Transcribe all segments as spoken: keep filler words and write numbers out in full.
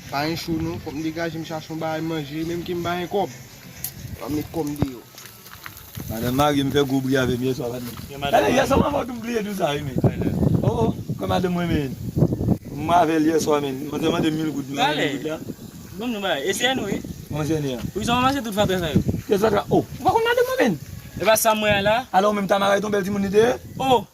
Pa gen cho non, fòk m degaje m chache yon bagay manje, menm ke m pa gen kòb. Fòk m met kò m deyò. Madanm mari m fè gwo bri avè m yèswa, patnè. Yo, madanm mari. Talè, yèswa, m anvan tou m bliye di w sa, wi, men. Oh, oh, kwè madanm mwen, men. M avè l yèswa, men. Mwen te mande mil goud, mil goud la. Bon, nou bagay. E se nou, wi. Mwen se nou. Poukisa w ranmase tout fatra sa yo? Kèl fatra? Oh, ou pa konn madanm mwen, men. E pa sa mwen la. Alò, menm Tamara, e ton bèl timoun li te ye? Oh.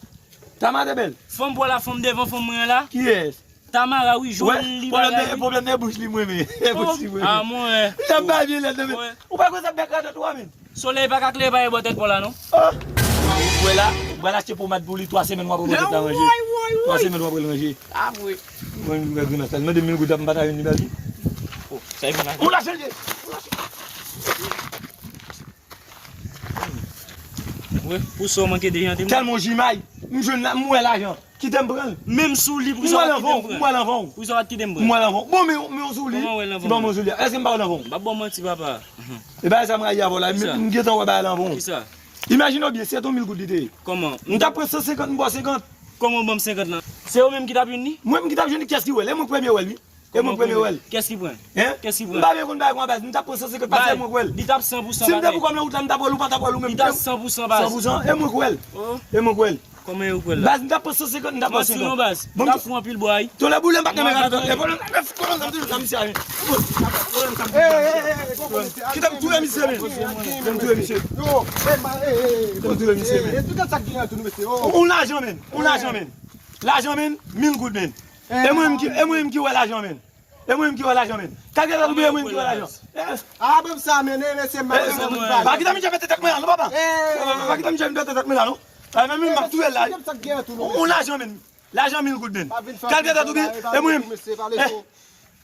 Tamara te bèl. Fanm pwa la, fanm devan, fanm mwen la. Kiyès? Tamara, wi, joli bagay, wi. Pwoblèm nan e bouch li, mwen, men. E bouch li, mwen, men. Ah, mwen. Li ap bay byen lèd, non, men. Ou pa kwè sa bèk radòt ou a, men? Solèy pa ka klere pa e bò tèt pò la, non. Ah! Ou wè la, m pral achte pomad pou li, twa semèn w ap wè bò tèt la ranje. Woy, woy, woy. Twa semèn w ap wè l ranje. Ah, vre. Mwen, mwen, grimas la. Li mande mil goud la, m pa ta jwenn li ba li. Oh, sa e pa. Ou lache l ye. Wi, pou sa w manke deja te. Tèlman w jimay, m jwenn la, m wè lajan. Kite m pran l. Menm si w li, pou sa w pa t kite m pran l? M wè l anvan w, m wè l anvan w. Pou sa w pa t kite m pran l? M wè l anvan w. Bon, men, men w sou li. Kòman w wè l anvan w? Bon, men w sou li. Èske m pa wè l anvan w? M pa ba w manti, papa. E bagay sa m rayi avè w la, m, m gentan wè bagay la anvan w. Kisa? Imajine w byen, si se yon mil goud li te ye. Kòman? M t ap pran san senkant, m ba w senkant. Kòman w ban m senkant lan? Se ou menm ki t ap jwenn li? Mwen menm ki t ap jwenn li, kiyès ki wè l? E mwen k premye wè l, wi. E mwen k premye wè l. Kès ki pran? Hein? Kès ki pran? M pa byen konn bagay kòman baz, m t ap pran san senkant pase mwen k wè l. Li t ap san pou san. Si m te pou kòb nan wout la, m t ap wè l, ou pa t ap wè l, ou menm. Li t ap san pou san baz. San pou san. E mwen k wè l. Oh. E mwen k wè l. Kòman e ou k wè l la? Baz, m t ap pran san senkant, m t ap pran senkant. Manti non, baz. Bon, m t ap fè anpil bwa, wi. Tolè boule, m pa t nan men gade. E pwoblèm, e pwoblèm sa m te jwenn nan misye a, men. Kite m touye misye, men. Kite m touye misye. Kite m touye misye, men. On lajan, men. On lajan, men. Lajan, men. Mil goud, men. E mwen menm ki, e mwen menm ki wè lajan, men. E mwen menm ki wè lajan, men. Kalkilè tou byen, e mwen menm ki wè lajan. Eh, ah, bon, sa, men, eh, mesye, m pa bezwen moun pale. Pa kite misye pete tèt mwen la, non, papa. Eh. Pa, pa, pa kite misye pete tèt mwen la, non. Ah, men, men, m ap touye l la. Sa k gen tou, non, on lajan, men. Lajan mil goud, men. Kalkilè tou byen, e mwen menm.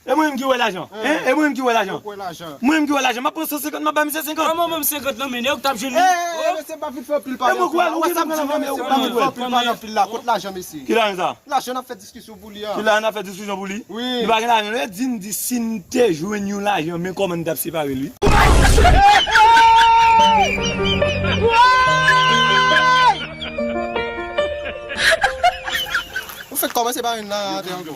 E mwen menm ki wè lajan. Hein? E mwen menm ki wè lajan. Mwen menm ki wè lajan. M ap pran san senkant, m ap ba misye senkant. Kòman ban m senkant lan, men? E ou k t ap jwenn li? Eh, mesye, m pa vin fè anpil pale. E mwen k wè l, ou kite m nan men, ou pa mwen k wè l. Anpil pale, anpil la, kot lajan, mesye? Ki lajan sa? Lajan n ap fè diskisyon pou li a. Ki lajan n ap fè diskisyon pou li? Wi. Nou pa gen lajan, non? E di m di si n te jwenn yon lajan, men kòman n t ap separe l, wi. Ou fèk kòmanse pa youn nan atè ankò.